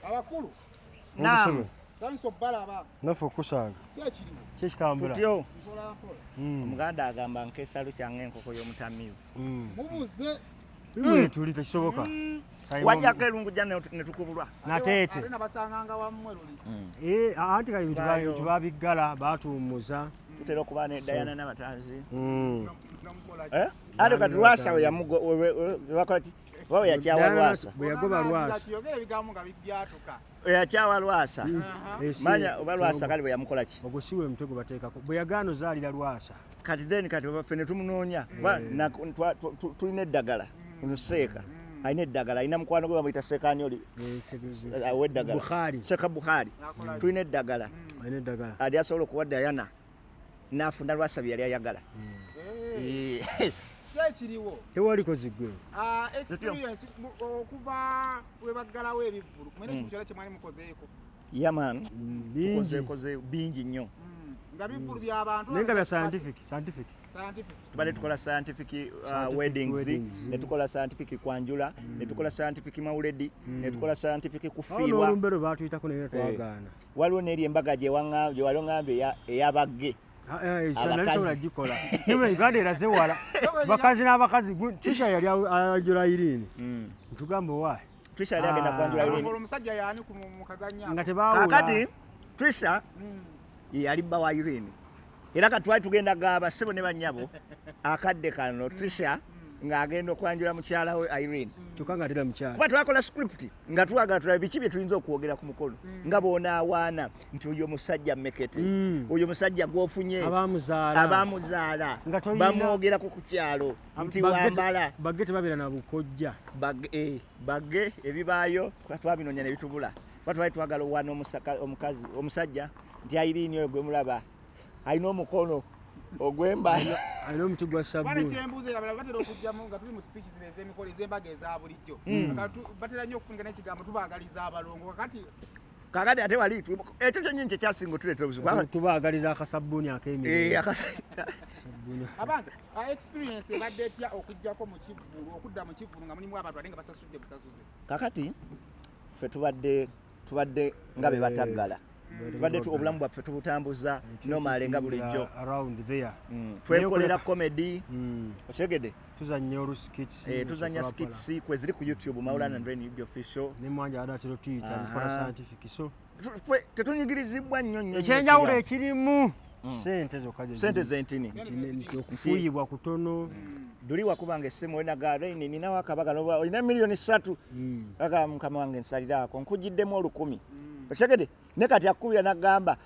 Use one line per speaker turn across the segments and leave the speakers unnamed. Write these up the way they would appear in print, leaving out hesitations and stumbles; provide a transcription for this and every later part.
Abakulu.
Naam.
Sanso balaba.
Naffe okusanga.
Kyekiriwo.
Kyekitambula.
Tutyo.
Mpola mpola.
Omuganda agamba nkesalu kyange enkoko y'omutamiivu.
Mubuze.
Tuli tekisoboka.
Wajjako erungujja ne tukubulwa.
Nateete.
Ate nabasanganga wammwe luli.
Anti kali bintu babiggala batuwummuza.
Tutera okuba ne Diana n'abatanzi.
Namukola.
Ate kati Lwasa we yamugo bakola ki? Wawe yakyawa Lwasa.
Bwe yagoba Lwasa.
Yogera ebigambo nga bibyatuka.
Yakyawa Lwasa. Manya oba Lwasa kale bwe yamukola ki?
Ogwo si we mutego bateekako. Bwe yagaana ozaalira Lwasa.
Kati then kati ffe ne tumunoonya. Tulina eddagala. Ono Seeka. Alina eddagala. Alina mukwano gwe bamuyita Seekaanyoli. Ow'eddagala.
Bukhari.
Seeka Bukhari. Tulina eddagala.
Alina eddagala.
Ali asobola okuwa Diana n'afuna Lwasa bye yali ayagala.
Kyekiriwo.
Tewaliko ziggwe.
Experience okuva we baggalawo ebivvulu. Mwene ekintu kyonna kye mwali mukozeeko.
Yeah man. Tukozeekoze bingi nnyo.
Nga bivvulu by'abantu.
Naye nga bya scientific, scientific.
Scientific.
Tubadde tukola scientific weddings, ne tukola scientific kwanjula, ne tukola scientific mawuledi, ne tukola scientific kufiirwa.
Olumbe lwe baatuyitako naye twagaana.
Waliwo n'eri embaga gye wali oŋŋambye ey'abagge.
Nalisobola gikola. Naye Uganda eraze wala. Bakazi n'abakazi, Trisha yali ayanjula Irene. Ntugamba owaayi.
Trisha yali agenda kwanjula Irene.
Omusajja yaani ku mukazannya.
Nga tebaawula.
Kaakati Trisha ye yali bba wa Irene. Era kati twali tugenda gaba ssebo ne bannyabo akadde kano Trisha ng'agenda okwanjula mukyala we Irene.
Kyokka nga tera mukyala.
Kuba twakola script nga twagala tulabe biki bye tuyinza okwogera ku mukolo. Nga bw'onaawaana nti oyo musajja mmekete, oyo musajja gw'ofunye,
Abaamuzaala.
abaamuzaala, bamwogerako ku kyalo nti wambala.
Bagge tebabeera na bukojja.
Bagge ebibaayo twabinoonya ne bitubula. Kuba twali twagala owaana omukazi omusajja nti Irene oyo gwe mulaba alina omukono ogw'embala.
Alina omuti gwa sabbuuni.
Bale kyembuuza abalala batera okujjamu nga tuli mu speech zino ez'emikolo ez'embaga eza bulijjo. Batera nnyo okufunika n'ekigambo tubaagaliza abalongo.
Kakati ate wali ekyo kyennyini kye kyasinga otuleetera obuzibu.
Tubaagaliza akasabbuuni ak'emirembe.
Abange, experience ebadde etya okuggyako mu kivvulu, okudda mu kivvulu nga mulimu abantu ate nga basasudde busasuze?
Kakati ffe tubadde nga be bataggala. Tubadde obulamu bwaffe tubutambuza normale nga bulijjo.
Around there.
Twekolera comedy. Otegedde?
Tuzannya olu skits.
Tuzannya skits kwe ziri ku YouTube, Maulana and Rain UG Official.
Ne Mwanja adatera tuyita nkola scientific so.
Tetunyigirizibwa nnyo nnyo.
Ekyenjawulo ekirimu sente zokka ze.
Sente zentini.
Okufuuyibwa kutono.
Duli wakubanga essimu olina ga Rain ninawo akabaga n'oba olina miliyoni 3. Aga mukama wange nsaliraako nkugiddemu 1000. Otegedde? Ne kati akubira n'agamba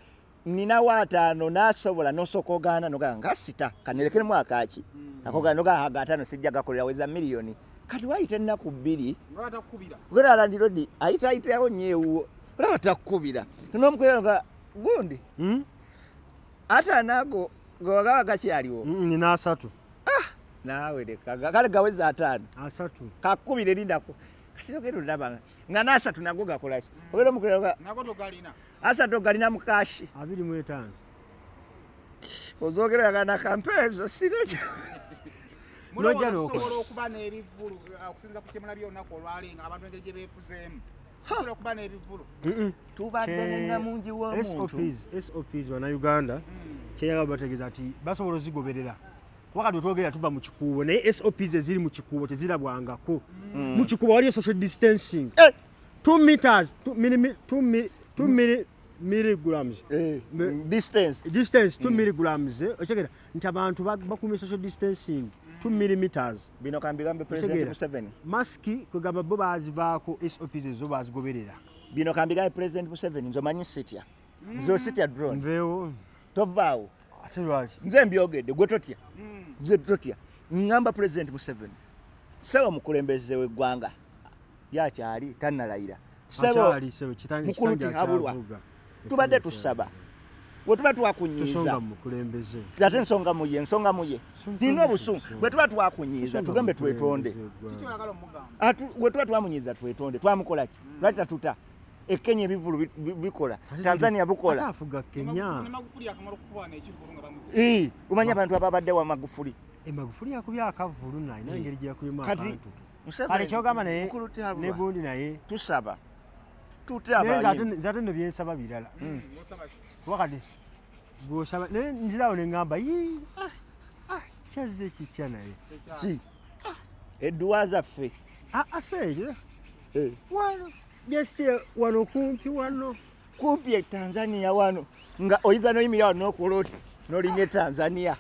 ninawo 5 n'asobola n'osooka ogaana n'ogamba nga sita kanerekeremu akaaki. Akogaana n'ogamba aga 5 sijja gakolera weza miliyoni. Kati wayita ennaku 2.
Nga batakukubira.
Ogera landirodi ayita ayitawo nnyo ewuwo. Olaba takukubira. N'omukwera nga gundi. 5 ago gaba gakyaliwo.
Nina 3.
Naawe leka kale gaweza 5.
3.
Kakubira erindako. Kati ogenda olaba nga n'asatu nago gakola ki? Ogenda omukwera nga
nago togalina.
3 galina mu kashi.
25.
Ozoogera yagana kampeezo sirekyo.
Nojja n'okola.
Osobola okuba n'ebivvulu okusinziira ku kye mulabye olunaku olwaleero nga abantu engeri gye beefuzeemu. Osobola okuba n'ebivvulu.
Tubadde ne nnamungi w'omuntu.
SOPs bannayuganda kye bategeeza nti basobola ozigoberera. Kuba kati twogera tuva mu kikuubo naye SOPs eziri mu kikuubo tezirabwangako. Mu kikuubo waliyo social distancing. 2 meters, 2 milligrams.
Distance.
Distance 2 milligrams. Otegera nti abantu bakuumye social distancing 2 millimeters.
Bino kambigambe President Museveni.
Maski kwegamba bo bazivaako SOPs ezo bazigoberera.
Bino kambigambe President Museveni nze omanyi sitya. Nze sitya drone.
Nveewo.
Tovaawo.
Ate lwaki?
Nze mbyogedde gwe totya. Nze totya. Ngamba President Museveni. Ssebo omukulembeze w'eggwanga yakyali tannalayira.
Ssebo
mukulu Tihabulwa. Tubadde tusaba. Bwe tuba twakunyiiza.
Tusonga mukulembeze.
Ate nsonga muye, nsonga muye. Nina obusungu. Bwe tuba twakunyiiza tugambe twetonde. Bwe tuba twamunyiiza twetonde. Twamukola ki? Lwaki tatuta? Kenya ebivvulu bikola. Tanzania bukola.
Ate afuga Kenya.
Omanyi abantu ababadde wa Magufuli.
Magufuli yakubye akavvulu naye alina engeri gye yakubyemu akantu ke. Kale ky'ogamba naye ne gundi naye.
Tusaba. Tute abayimbi.
Nze ate nno byensaba birala. Kuba kati gw'osaba naye nzirawo ne ŋŋamba yii kyazze kitya naye.
Ki? Edduwa zaffe.
Ase wano just wano kumpi wano.
Kumpi e Tanzania wano nga oyinza n'oyimirira wano n'okola oti n'olinnya e Tanzania.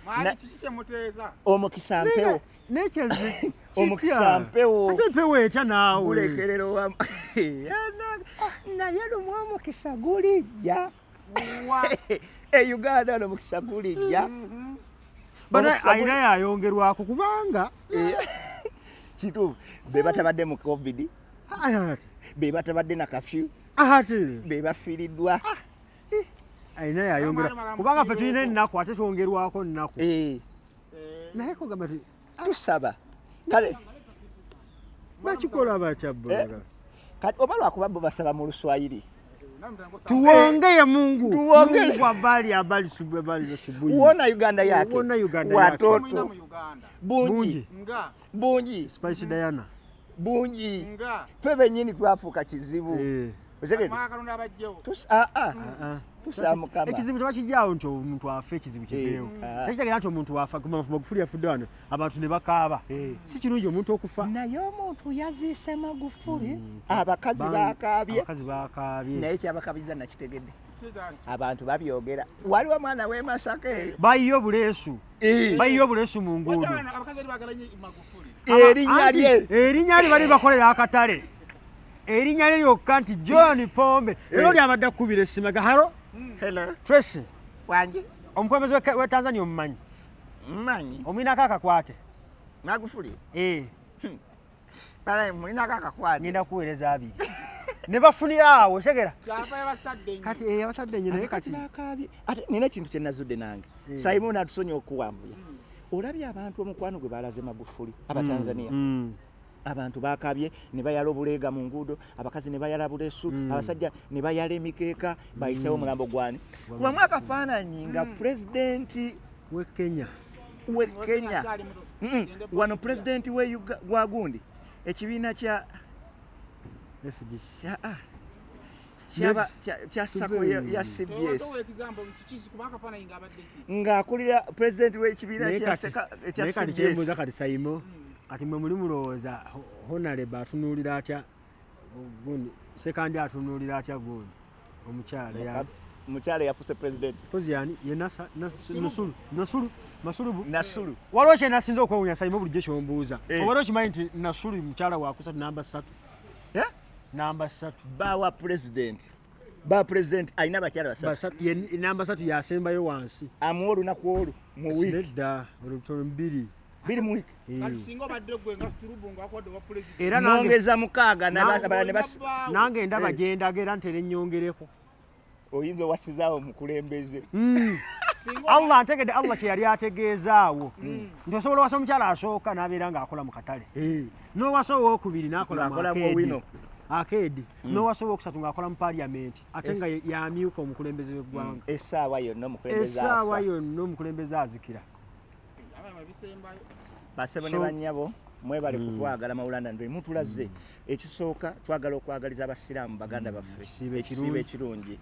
Mwali kiki kye muteeza?
Omukisa mpewo.
Nekyazze
Omukisa mpewo.
Ate mpewo etya naawe?
Gulekerera owa naye lumu omukisa gulijja. E Uganda wano omukisa gulijja.
Bana alina yayongerwako kubanga
kituufu be batabadde mu COVID, be batabadde na kafyu, be bafiiriddwa.
Alina yayongerwa kubanga ffe tulina ennaku ate twongerwako nnaku. Naye kugamba nti
tusaba kale
bakikola batya bo?
Kati oba lwakuba bo basaba mu Luswayiri.
Tuongee Mungu.
Tuongee.
Mungu habari habari subuhi habari za subuhi.
Uona Uganda yake.
Uona Uganda yake.
Watoto. Bungi.
Nga.
Bungi.
Spice Diana.
Bungi.
Nga.
Ffe bennyini twafuuka kizibu.
Mwaka abajjewo.
Tusaba Mukama.
Ekizibu tebakijjaawo nti omuntu afa ekizibu kiveewo. Tekitegeeza nti omuntu afa Magufuli yafudde wano abantu ne bakaaba. Si kirungi omuntu okufa.
Naye omuntu yaziise Magufuli abakazi bakaabye.
Abakazi bakaabye.
Naye kyabakabiza nakitegedde. Abantu babyogera. Waliwo omwana w'e Masaka eyo.
Bayiye obuleesu. Bayiye obuleesu mu nguudo.
Abakazi bali baagala nnyo Magufuli.
Erinnya lye.
Erinnya lye bali bakolera akatale. Erinnya lye lyokka nti John Pombe. Era oli abadde akubira essimu aga halo.
Hello.
Tracy.
Wangi.
Omukulembeze wa Tanzania omumanyi?
Mmanyi.
Omulinako akakwate?
Magufuli? Bale mulinako akakwate.
Ngenda kuweereza abiri. Ne bafunira awo segera.
Kyava yabasadde nnyo.
Kati yabasadde nnyo naye kati.
Bakaabye. Ate nina ekintu kye nazudde nange. Simon atusonyiwa okuwambuya. Olabye abantu omukwano gwe balaze Magufuli Abatanzania. Abantu bakabye ne bayala obuleega mu nguudo, abakazi ne bayala bulesu, abasajja ne bayala emikeeka, bayiseewo omulambo gwani. Kubamu akafaananyi nga pulezidenti
we Kenya.
We Kenya. Wano pulezidenti we gwa gundi ekibiina kya
FDC.
Kya SACCO ya CBS. Ng'akulira pulezidenti w'ekibiina kya
CBS. Kati kyembuuza kati Saimo. Kati mwe muli mulowooza Honorable atunuulira atya gundi, Sekandi atunuulira atya gundi omukyala ya
mukyala yafuuse president.
Pozi yani ye Nasulu Nasulu Masulubu
Nasulu.
Waliwo kye nasinze okwewuunya Saimo bulijjo ky'ombuuza. Obadde okimanyi nti Nasulu mukyala wakusatu namba 3. Namba 3.
Bawa president. Ba president alina abakyala basatu.
Ye namba 3 yasembayo wansi.
Amuwa olunaku olwo mu wiiki.
Nedda olutono 2.
Biri mu wiiki.
Kati singa obadde ggwe nga Sulubu ng'akuwadde obwa president.
Era
nongeza mukaaga n'abalala ne bas
nange ndaba gye ndaga era ntera ennyongereko.
Oyinza owasizaawo omukulembeze.
Allah antegedde Allah kye yali ategeezaawo. Nti osobola owasa omukyala asooka n'abeera ng'akola mu katale. N'owasa owookubiri n'akola mu akeedi. N'owasa owookusatu ng'akola mu parliament ate nga yamyuka omukulembeze w'eggwanga.
Essaawa yonna omukulembeze afa.
Essaawa yonna omukulembeze azikira.
Basebo ne bannyabo mwebale kutwagala Mawulanda Ndwe mutulaze. Ekisooka twagala okwagaliza abasiraamu baganda baffe ekisiibo ekirungi.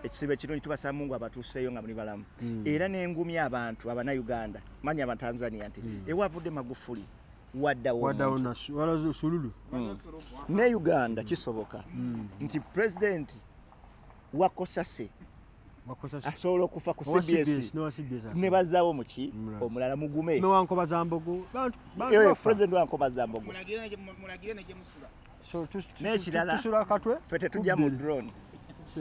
Ekisiibo ekirungi tubasaba Mungu abatuuseeyo nga muli balamu. Era n'engumya abantu Abannayuganda manya Abatanzania nti ewavudde Magufuli waddawo
Sululu.
Ne Uganda kisoboka nti pulezidenti wa Kosase asobola okufa ku CBS ne bazaawo muki omulala mugume.
Nowankoba Zambogo
president wankoba Zambogo
mulagire ne gye musula.
N'ekirala
tusula katwe
ffe tetujja mu drone.